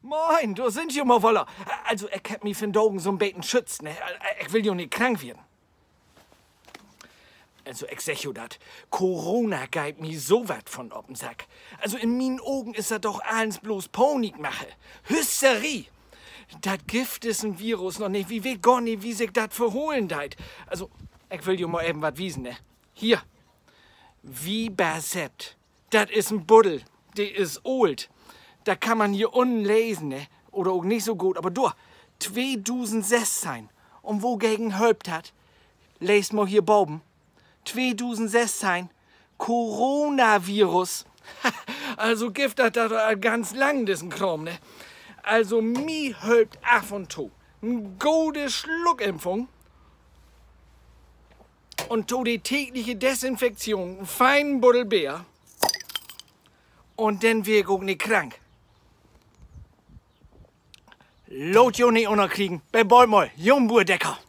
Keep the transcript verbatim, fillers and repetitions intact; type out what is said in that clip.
Moin, dor sünd ji mal woller. Also, ik hebb mi vandagen so'n beten schützt, ne? Ik will jo nich krank weern. Also, ik segg jo dat, Corona geiht mi so wat von op den Sack. Also, in mien Ogen is dat doch allens blots Panikmache. Hysterie. Dat gifft dissen Virus noch nich. Wi weet gor nich, wie sik dat verholen deit. Also, ik will jo mal even wat wiesen, ne? Hier. Vibacept. Dat is en Buddel, de is oolt. Dat kann man hier ünnen lesen, ne? Oder ok nich so goot, aver dor, tweedusendsössteihn. Un wogegen hölpt dat? Leest mal hier baven. Tweedusendsössteihn. Coronavirus. Also gifft dat dat al ganz lang, dissen Kraam, ne? Also mi hölpt af un to en gode Sluckimpfung. Un to de dägliche Desinfektion en feinen Buddel Beer. Un denn weer ik ok nich krank. Laat jo nich ünnerkriegen. Bit bald mal, jon Buur Decker.